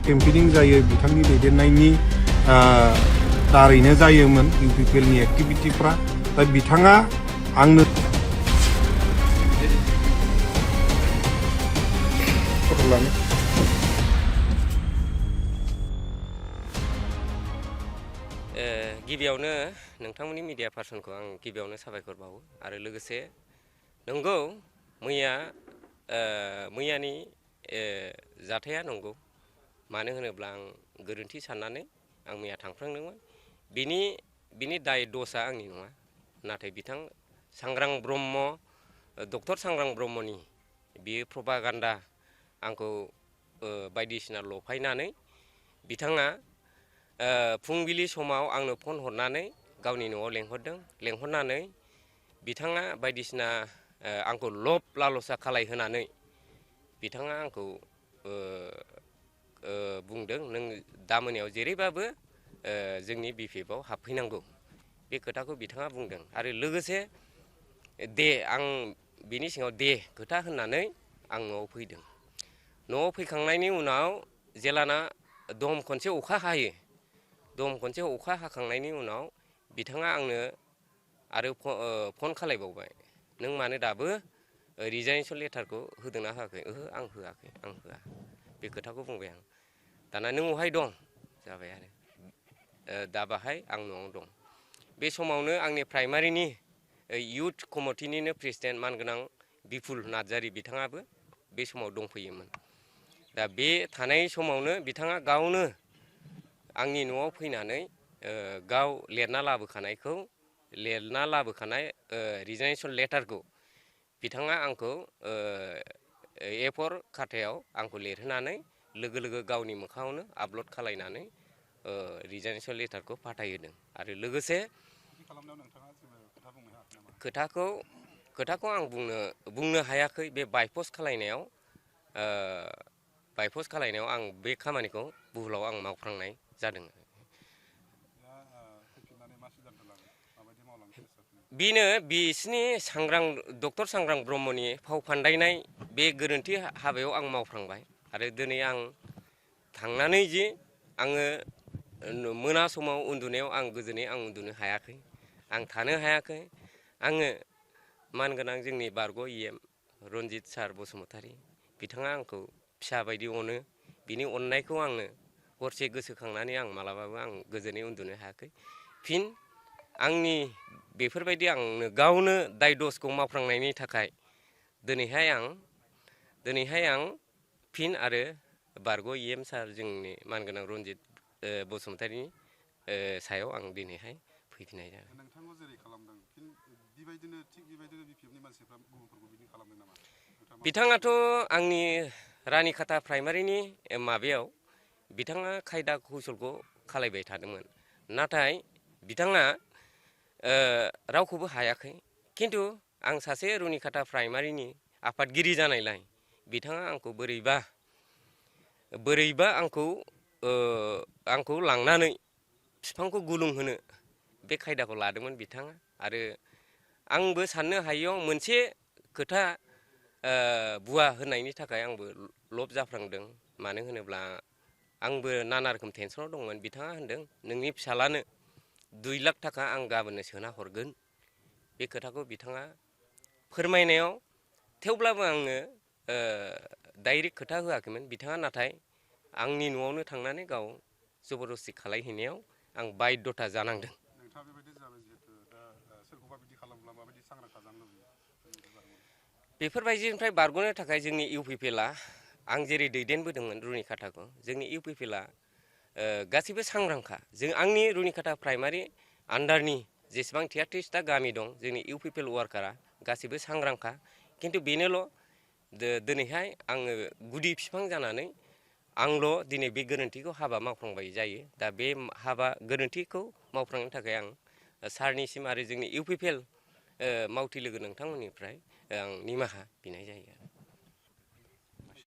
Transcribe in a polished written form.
केम्पेनिं जायो बिथांनि दैदेननायनि दारैनो जायोमोन इउपिपिएलनि एक्टिभिटिफ्रा दा बिथाङा आंनो गिबियावनो नोंथांमोननि मिडिया पार्सनखौ आं गिबियावनो साबायखर बावो आरो लोगोसे नंगौ मैयानि जाथाया नंगौ मानो होनोब्ला आं गोरोन्थि साननानै आं मैया थांफ्लांदोंमोन बिनि दाय दसआ आंनि नङा नाथाय बिथां सांग्रां ब्रह्म डक्टर सांग्रां ब्रह्मनि बियो प्रपागान्डा आंखौ बायदिसिना लफायनानै बिथाङा फुंबिलि समाव आंनो फन हरनानै गावनि न'आव लेंहरनानै बिथाङा बायदिसिना आंखौ लब लालसा खालायहोनानै बिथाङा आंखौ बुंदों नों दा मोनायाव जेरैबाबो जोंनि बिपिएफआव हाबफैनांगौ बे खोथाखौ बिथाङा बुंदों आरो लोगोसे आं बिनि सिङाव खोथा होननानै आं न'आव फैदों न'आव फैखांनायनि उनाव जेलाना दम खनसे अखा हाखांनायनि उनाव बिथाङा आंनो आरो फन खालायबावबाय नों मानो दाबो रिजाइनेसन लेटारखौ होदोंना होआखै आं होआ बे खोथाखौ बुंबाय आं दाना नों अहाय दं जाबाय आरो दा बाहाय आं न'आव दं बे समावनो आंनि प्राइमारिनि इयुथ कमिटिनिनो प्रेसिडेन्ट मानगोनां बिपुल नार्जारि बिथाङाबो बे समाव दंफैयोमोन दा बे थानाय समावनो बिथाङा गावनो आंनि न'आव फैनानै गाव लिरना लाबोखानाय रिजाइनेसन लेटारखौ बिथाङा आंखौ A4 खाथायाव आंखौ लिरहोनानै लोगो गावनि मोखाङावनो आपल'ड खालायनानै रिजाइनेसन लेटारखौ फाथायहोदों आरो लोगोसे खोथाखौ आं बुंनो हायाखै बे बायपस्ट खालायनायाव आं बे खामानिखौ भुलाव आं मावफ्रांनाय जादों बेनो बिसिनि डक्टर सांग्रां ब्रह्मनि फाव फान्दायनाय बे गोरोन्थि हाबायाव आं मावफ्रांबाय आरो दिनै आं थांनानै जे आङो मोना समाव उन्दुनायाव आं गोजोनै उन्दुनो हायाखै आं थानो हायाखै आङो मानगोनां जोंनि बारग' EM रन्जित सार बसुमतारी बिथाङा आंखौ फिसा बायदि अनो बिनि अननायखौ आङो हरसे गोसोखांनानै आं मालाबाबो आं गोजोनै उन्दुनो हायाखै फिन आंनि बेफोरबायदि आंनो गावनो दाय दसखौ मावफ्रांनायनि थाखाय दिनैहाय आं फिन आरो बारग' EM सार जोंनि मानगोनां रन्जित बसुमतारीनि सायाव आं दिनैहाय फैफिननाय जादों नोंथांखौ जेरै खालामदों फिन बेबायदिनो बिपिएफनि मानसिफ्रा गुबुनफोरखौ बिदि खालामदों नामा बिथाङाथ' आंनि रानिखाता प्राइमारिनि माबायाव बिथाङा खायदा कौसलखौ खालायबाय थादोंमोन नाथाय बिथाङा रावखौबो हायाखै खिन्थु आं सासे रुनिखाता प्राइमारिनि आफादगिरि जानायलाय बिथाङा आंखौ बोरैबा आंखौ लांनानै बिफांखौ गुलुंहोनो बे खायदाखौ लादोंमोन बिथाङा आरो आंबो साननो हायैयाव मोनसे खोथा बुवा होननायनि थाखाय आंबो लब जाफ्लांदों मानो होनोब्ला आंबो नाना रोखोम टेनसनाव दंमोन बिथाङा होनदों नोंनि फिसालानो 2 लाख थाखा आं गाबोननो सोना हरगोन बे खोथाखौ बिथाङा फोरमायनायाव थेवब्लाबो आङो डाइरेक्ट खोथा होआखैमोन बिथाङा नाथाय आंनि न'आवनो थांनानै गाव जबरदस्ति खालायहैनायाव आं बायद्धता जानांदों नोंथाङा बेबायदि जाबाय जिहेतु दा सोरखौबा बिदि खालामब्ला माबायदि सांग्रां थाजानो लुबैयो बेफोरबायदिनिफ्राय बारग'नो थाखाय जोंनि इउपिपिएलआ आं जेरै दैदेनबोदोंमोन रुनिखाताखौ जोंनि इउपिपिएलआ गासैबो सांग्रांखा आंनि रुनिखाता प्राइमारि आन्डारनि जेसेबां 33टा गामि दं जोंनि इउपिपिएल वार्कारा गासैबो सांग्रांखा खिन्थु बेनोल' दिनैहाय आङो गुदि बिफां जानानै आंल' दिनै बे गोरोन्थिखौ हाबा मावफ्लांबाय जायो दा बे गोरोन्थिखौ मावफ्लांनो थाखाय आं सारनिसिम आरो जोंनि इउपिपिएल मावथि लोगो नोंथांमोननिफ्राय आं निमाहा बिनाय जायो